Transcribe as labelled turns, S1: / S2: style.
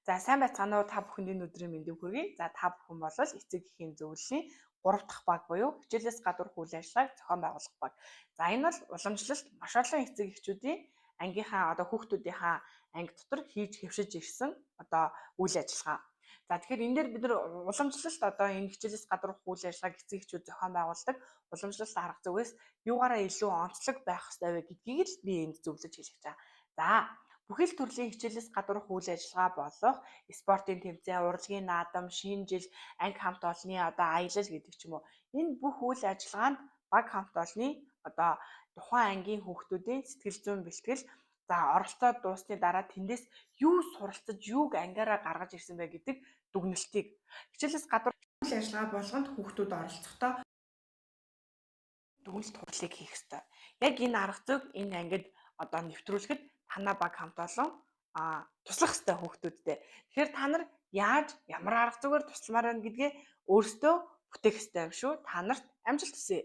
S1: За, сайн байцгаана уу, та бүхэнд энэ өдрийн мэндийг хүргэе. За, та бүхэн бол эцэг эхийн зөвлөлийн 3 дахь баг буюу хичээлээс гадуурх үйл ажиллагааг зохион байгуулах баг. За, энэ бол уламжлалт маш олон эцэг эхчүүдийн ангийнхаа одоо хүүхдүүдийнхаа анги дотор хийж хэвшиж ирсэн одоо үйл ажиллагаа. За, тэгэхээр энэ дээр бид нар уламжлалт одоо энэ хичээлээс гадуурх үйл ажиллагааг эцэг эхчүүд зохион байгуулдаг уламжлалт арга зүгээс юугаараа илүү онцлог байх ёстой вэ гэдгийг л би энд зөвлөж хэлж байгаа. За, бүхэл төрлийн хичээлээс гадуурх үйл ажиллагаа болох спортын тэмцээн, урлагийн наадам, шинэ жил, анги хамт олонны одоо аялал гэдэг ч юм уу. Энэ бүх үйл ажиллагаанд баг хамт олонны одоо тухайн ангийн хүүхдүүдийн сэтгэл зүйн бэлтгэл, за, оролцоод дууссаны дараа тэндээс юу суралцаж, юуг ангиараа гаргаж ирсэн бэ гэдэг дүгнэлтийг хичээлээс гадуур үйл ажиллагаа болгонд хүүхдүүд оролцохдоо дүгнэлт хурлыг хийх ёстой. Яг энэ арга зүйг энэ ангид одоо нэвтрүүлэхэд танай баг хамт олон туслах ёстой хүүхдүүдтэй. Тэгэхээр та нар яаж, ямар арга зүгээр тусламаар байна гэдгээ өөрсдөө бүтээх ёстой юм шүү. Та нарт амжилт хүсье.